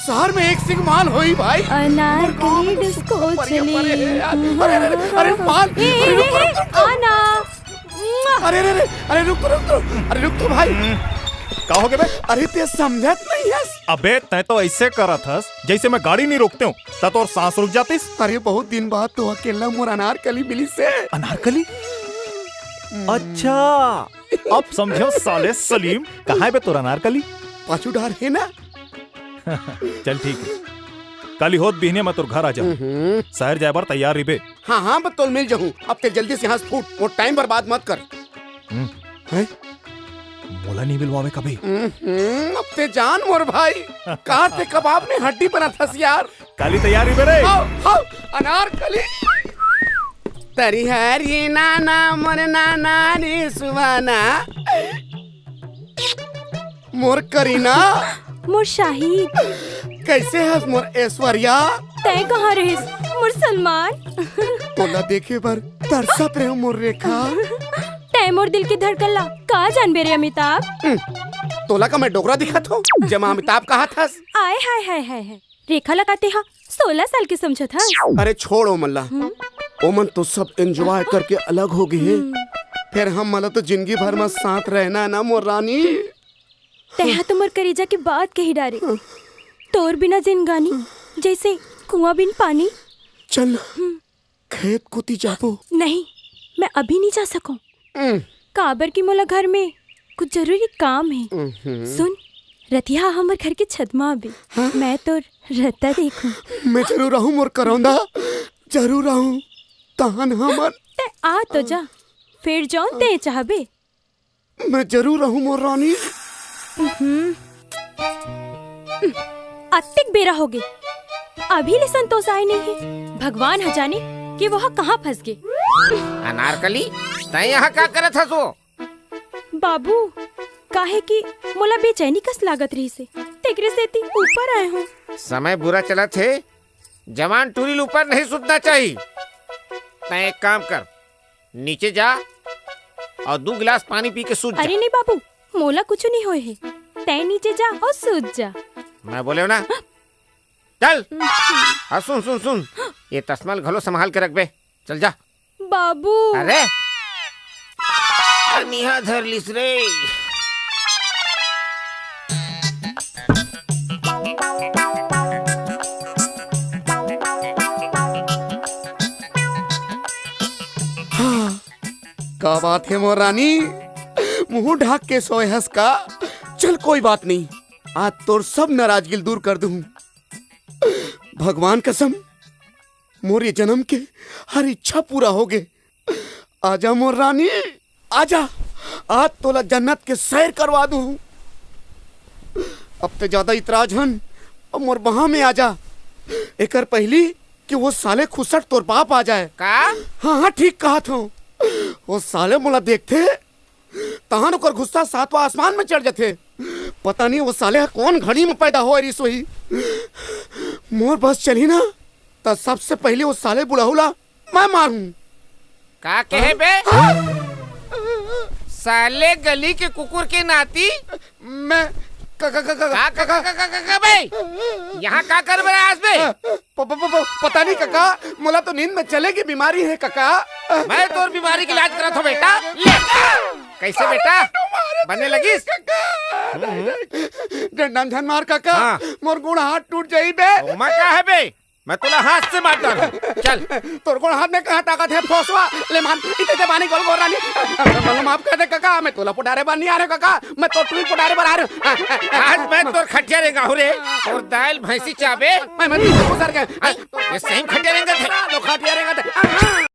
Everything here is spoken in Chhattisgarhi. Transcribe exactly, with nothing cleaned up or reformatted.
शहर में एक से एक माल होई भाई। अनारकली डिस्को चली। अरे, अरे, अरे, अरे, माल। ए, अरे, ए, रुक, ए, रुक, रुक। आना। अरे, अरे, अरे, अरे, रुक, रुक, रुक। अरे, रुक तो भाई। हम्म, का हो गे बे? अरे, ते समझत नहीं हस। अबे, तैं तो ऐसे करत हस, जैसे मैं गाड़ी नहीं रोकते हूँ, त तोर सांस रुक जातिस। अरे, बहुत दिन बाद तो अकेला मोर अनारकली मिलिस हे। अनारकली? हम्म। अच्छा, अब समझो साले सलीम, कहाँ हे बे तोर अनारकली? पाछू डार हे ना। चल ठीक हे, काली होत बिहनिया मैं तोर घर आ जाहूँ। हम्म। शहर जाए बर तैयार रहिबे। हाँ, हाँ, मैं तोला मिल जाहूँ। अब ते जल्दी से यहाँ से फूट, मोर टाइम बर्बाद मत कर। हम्म। हैं? मोला नहीं मिलवावे कभी। हम्म, अब ते जान मोर भाई, काट ते कबाब में हड्डी बनाथस यार। काली तैयार रहिबे रे। हाँ, हाँ, अनारकली। तरी हरी नाना, मोर नाना रे सुहाना। मोर करीना। मोर शाहिद। कैसे हस मोर ऐश्वर्या? तैं कहाँ रहिस मोर सलमान? तोला देखे बर तरसत रहेंव मोर रेखा। तैं मोर दिल के धड़कन ला का जानबे रे अमिताभ? हम्म, तोला का मैं डोकरा दिखत हों, जेमा अमिताभ कहत हस? आय हाय हाय हाय हाय। रेखा ला का तेंहा सोलह साल के समझत हस? अरे छोड़ ओमन ला। हम्म। ओमन तो सब एंजॉय करके अलग हो गे हे। हम्म। फेर हमन ला तो जिंदगी भर में साथ रहना हे ना मोर रानी। तैंहा तो मोर करेजा के बात कहि डारे। हम्म। तोर बिना जिनगानी जैसे कुआं बिन पानी। चल ना, हम्म। खेत कोती जाबो। नहीं, मैं अभी नहीं जा सकूं। हम्म। काबर कि मोला घर में कुछ जरूरी काम हे। हम्म। सुन, रतिहा हमर घर के छत म आबे। हाँ? मैं तोर रद्दा देखूं। मैं जरूर आहूं मोर करौंदा, जरूर आहूं। तहन हमर तैं आ तो जा, फेर जौन तैं चाहबे। मैं जरूर आहूं मोर रानी। हम्म। अतेक बेरा होगे, अभी ले संतोष आय नइ हे। भगवान ह जाने कि वो ह कहाँ फंस गे। अनारकली, तैं यहाँ का करत हस ओ? बाबू, काहे कि मोला बेचैनी कस लागत रहिस हे, तेकरे सेती ऊपर आय हूँ। समय बुरा चलत हे, जवान टूरी ल ऊपर नहीं सुतना चाही। तैं एक काम कर, नीचे जा अउ दू गिलास पानी पी के सूत जा। अरे नहीं बाबू, मोला कुछु नहीं होय हे। तैं नीचे जा अउ सूत जा। मैं बोलेंव ना, चल। हाँ, सुन, सुन, सुन, ये तसमा ल घलो संभाल के रखबे। चल जा। बाबू। अरे, अनिहा धर लिस रे। हाँ, का बात हे मोर रानी? मुंह ढांक के सोए हस का? चल, कोई बात नहीं, आज तोर सब नाराजगी ल दूर कर दूं। भगवान कसम, मोर ये जनम के हर इच्छा पूरा होगे। आजा मोर रानी, आजा, आज तोला जन्नत के सैर करवा दूं। अब ते ज्यादा इतरा झन, अब मोर बाह में आजा। एकर पहिली कि वो साले खुसट तोर बाप आ जाए। का? हाँ, हाँ, ठीक कहत हूँ। वो साले मोला देखथे, तहन ओकर गुस्सा सातवां आसमान में चढ़ जाथे। पता नहीं वो साले ह कौन घड़ी में पैदा होय रिहिस होही। मोर बस चलही ना, त सबसे पहिली वो साले बुढ़ऊ ला मैं मारूं। का कहे बे? हाँ? साले गली के कुकुर के नाती। मैं क-, क-, क-, क-, का, का, का, का, का, का, का बे? यहाँ का कर बर आस बे? प-, प-, प-, प-, पता नहीं काका, मोला तो नींद में चले के बीमारी हे काका। मैं तोर बीमारी के इलाज करत हूँ बेटा। ले। कैसे बेटा? बने लगिस? काका, हम्म, नहीं, हम्म। नहीं। डंडा म झन मार काका। हाँ। मोर गोड़ हाथ टूट जाही बे। ओमा का हे बे? मैं तोला हाथ से मार डालूं। चल। तोर गोड़ हाथ में कहाँ ताकत हे, फोसवा? ले मान, इते ते बानी गोल गोर रानी। मोला माफ कर दे काका, मैं तोला पोटारे बर नहीं आ रहे काका, मैं तोर टूरी पोटारे बर आ रहे हूँ। आज मैं तोर खटिया रेंगाहूं रे, तोर दाल भैंसी चाबे। मैं, मैं तोर सर के। ये सही में खटिया रेंगथे। लो खटिया रेंगथे।